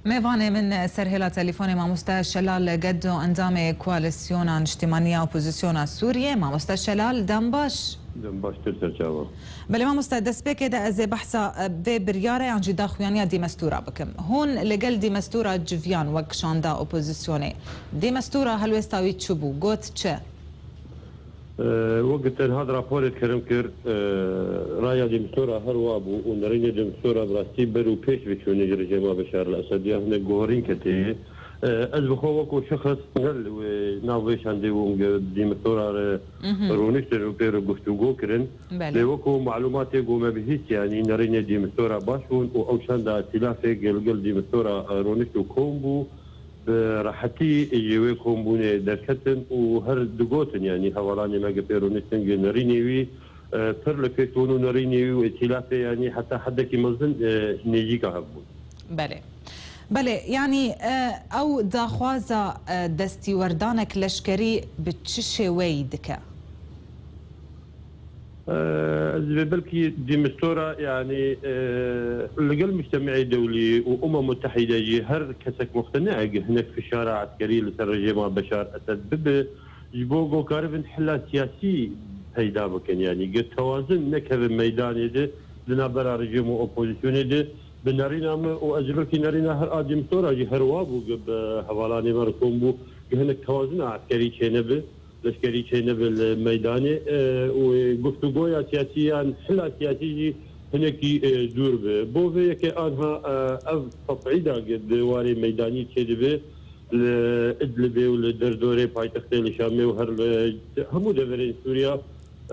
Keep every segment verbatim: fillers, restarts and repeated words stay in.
Mêvanê min ser hêla telîfonê mamoste Şelal Geddo, endamê Koalîsyona Niştîmaniya Opozisyona Sûriyê. Mamoste Şelal, dem baş. Dem baştir serçava. Belê mamoste, destpêkê de ez ê behsa, e, vê biryara yan jî daxuyaniya Dîmestûra bikim. Hûn li gel Dîmestûra civiyan wek şanda opozisyonê. Dîmestûra helwêsta wî çi bû? Got çi? E, wek te niha di raporê dikirim kir, e, raya Dîmestûra her wa bû û nerînê Dîmestûra bi rastî ber û pêş biçûnê ji rejîma Beşar el Esed ya hinek guherîn ketê. E, ez bi xwe wekû şexs ne li wê nav wê şandê bûm, ge Dîmestûra re Mhm. rûniştin û pê re guftûgo kirin. Belê. Lê wekû malûmatê ku me bihîst, yanî nerînê Dîmestûra baş bûn û ew şanda îtîlafê gel gel Dîmestûra, e, rûnişt û kom bû. Bi rehetî ji wê kombûnê derketin û her digotin, yanî hevalanê me gi pê rûniştin gi nerînê wî, e, pir li pêş bûn û nerînê wî û îtîlafê, yanî heta hedekî mezin, e, nêzîka hev bûn. Belê. Belê, yanî, e, ew daxwaza, e, destîwerdanek leşkerî bi çi şêweyî dike? Ez vê belkî Dîmistora, yanî, e, li gel mujtemeê dewlî û Umem Mutehîde jî her kesek muqtene, eg hinek fişara eskerî li ser rejîma Beşar Esed bibe, ji bo ku karibin hela siyasî peyda bikin, yanî gi tewazin nekeve meydanê de di navbera rejîm û opozisyonê de, bi nerîna min û ez ji belkî nerîna her a Dîmistora jî her wa bû, gi bi hevalanê me re kom bû, gi hinek tewazina eskerî çênebe. Leşkerî çênebe li meydanê, e, û guftûgoya siyasî yan hila siyasî jî hinekî, e, dûr be. Bo vê yekê anha, e, ev tesîda di warê meydanî çêdibe li Idlibê û li derdorê paytextê li Şamê û her li hemû deverên Sûriya,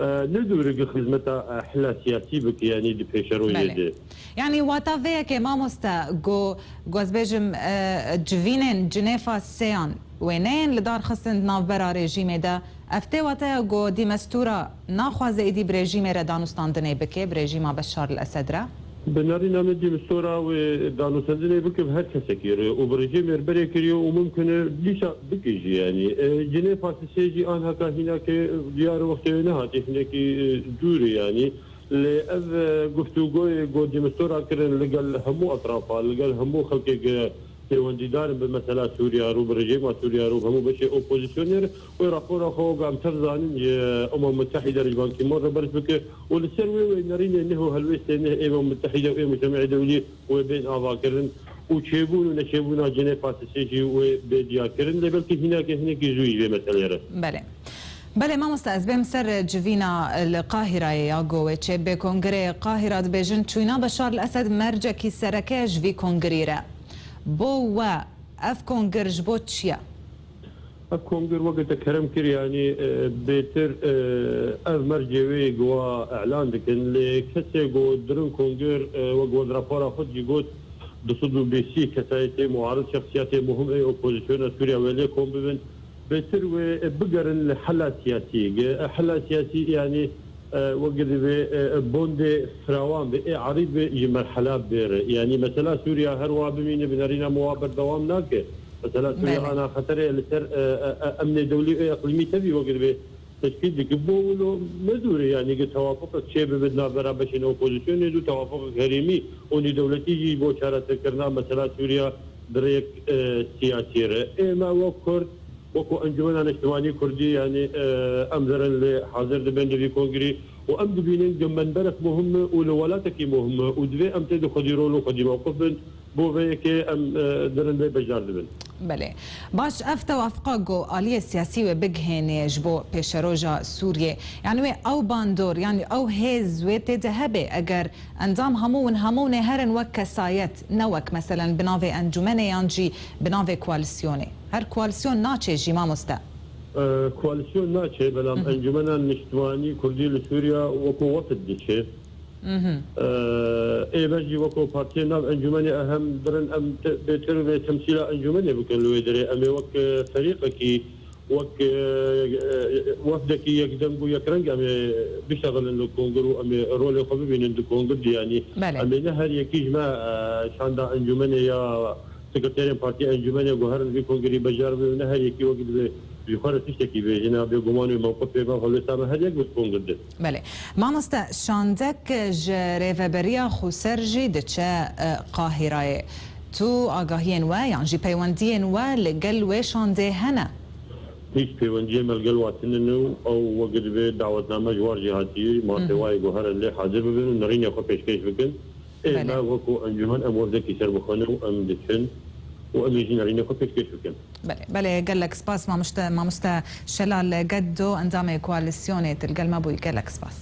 e, ne dûr e ku xizmeta, e, hila siyasî bike, yanî di pêşerojê Belê. de. Yanî wata vê yekê mamoste ku, ku ez bêjim, e, civînên Cinêfa sêyan wê neyên li dar xistin di navbera rejîmê de, ev tê wateya ku Dîmestûra naxwaze êdî bi rejîmê re danûstandinê bike, bi rejîma Beşar el Esed re? Bi nerîna min Dîmestûra wê danûstandinê bike bi her kesekî re û bi rejîmê re berê kiriye û mimkun e dîsa bike jî, yanî. E, Cinêfa sisê jî anha ka hînake diyar wextê wê nehatî hinekî, e, dûr e, yanî. Lê ev, e, guftûgoyê ku Dîmistora kirin li gel hemû etrafa, li gel hemû xelkê ku pêwendîdar in bi mesela Sûriya re û bi rejîma Sûriya re û hemû beşê opozisyonê re, wê rapora xwe wek em tev zanin ji Umem Mutehîde re ji Ban Ki-moon re berz bike û li ser wê wê nerînê neh û helwêstê neh ê Umem Mutehîde û ê mujtemeê dewlî wê bên avakirin û çêbûn û neçêbûna Cinêfa sisê jî wê bê diyarkirin. Lê belkî hînake hinekî zû ji vê meselê re. Belê. Belê mamoste, ez bêm ser civîna li Qahirayê ya ku wê çêbibe. Kongirê Qahira dibêjin çûyîna Beşar el Esed mercekî sereke ye ji vî kongirî re. Bo we ev kongir ji bo çi ye? Ev kongir weke te kerem kir, yanî, e, bêtir, e, ev mercê wê giwa elan dikin, lê kesê ku dirin kongir, e, wek we di rapora xwe jî got, du sed û bîst kesayetê muarid, şexsiyetê muhim ê opozisyona Sûriya wê lê kom bibin. Bêtir wê, e, bigerin li hela siyasî. Ge, e, hela siyasî, yanî, e, wek divê, e, e, bondê firawan be, ê erîb be ji merhela bêre. Yanî mesela Sûriya her wa bimîne, bi nerîna min wa berdewam nake. Mesela Sûriya Belê. ana xeterê li ser, e, e, e, emnê dewlî û eqlîmî tevî wek divê teşkîl dike. Bo wilo ne dûr e, yanî, ge tewafuqek çêbibe di navbera beşên opozisyonê de û tewafuqek herêmî û nêdewletî jî bo çareserkirina mesela Sûriya bi rêyek, e, siyasî re. Ê me wek Kurd, wekû Encûmena Niştimanî Kurdî, yanî, e, em zerin lê hazir dibin di vî kongirî û em dibînin ku minberek muhim e û li welatekî muhim e û divê em tê de xwedî rol û xwedî mewqif bin. Bo vê yekê em, e, derin vê bejar dibin. Belê. Baş, ev tewafiqa ku aliyê siyasî wê bigihênê ji bo pêşeroja Sûriyê, yanî wê ew bandor, yanî ew hêz wê tê de hebe, eger endam hemû in, hemû nê herin wek kesayet, ne wek, meselen, bi navê encûmenê yan jî bi navê koalîsyonê. Her koalîsyon naçê jî, mamoste. E, koalîsyon naçe, belam Mhm. Encûmena Niştimanî Kurdî li Sûriya wekû wefd diçe. Mhm. E, ê me jî wekû partiyên nav encûmenê em hem birin, em te-, bêtir vê temsîla encûmenê bikin li wê derê. Em ê wek, e, ferîqekî, wek, e, e, wefdekî yekdeng û yekreng em ê bişexilin li kongir û em ê rolê xwe bibînin di kongir de, yanî. Belê. Em ê ne her yekî ji me, e, şanda encûmenê ya sekreterên partiyê encûmenê guherin vî kongirî bejar bibin, ne her yekî wek divê ji xwe re tiştekî bêjin, a bêguman wê mewqifê me, helwêsta me her yek bi kongir de. Belê. Mamoste, şandek ji Rêveberiya Xweser jî diçe, e, Qahirayê. Tu agahiyên we yan jî peywendiyên we li gel wê şandê hene? Hiç peywendiyê me li gel we tune ne û ew wekî divê dawetname ji war jî hatî, ma têwayê ku here lê hazir bibin û nerînê xwe pêşkêş bikin. Ê, Belê. Me wekî encûmen em werdekî ser bixwin û em diçin û em ê jî nerînê xwe pêşkêş bikin. Belê, belê, gelek spas mamoste, mamoste Şelal Geddo, endamê koalîsyonê, tu li gel me bûyî, gelek spas.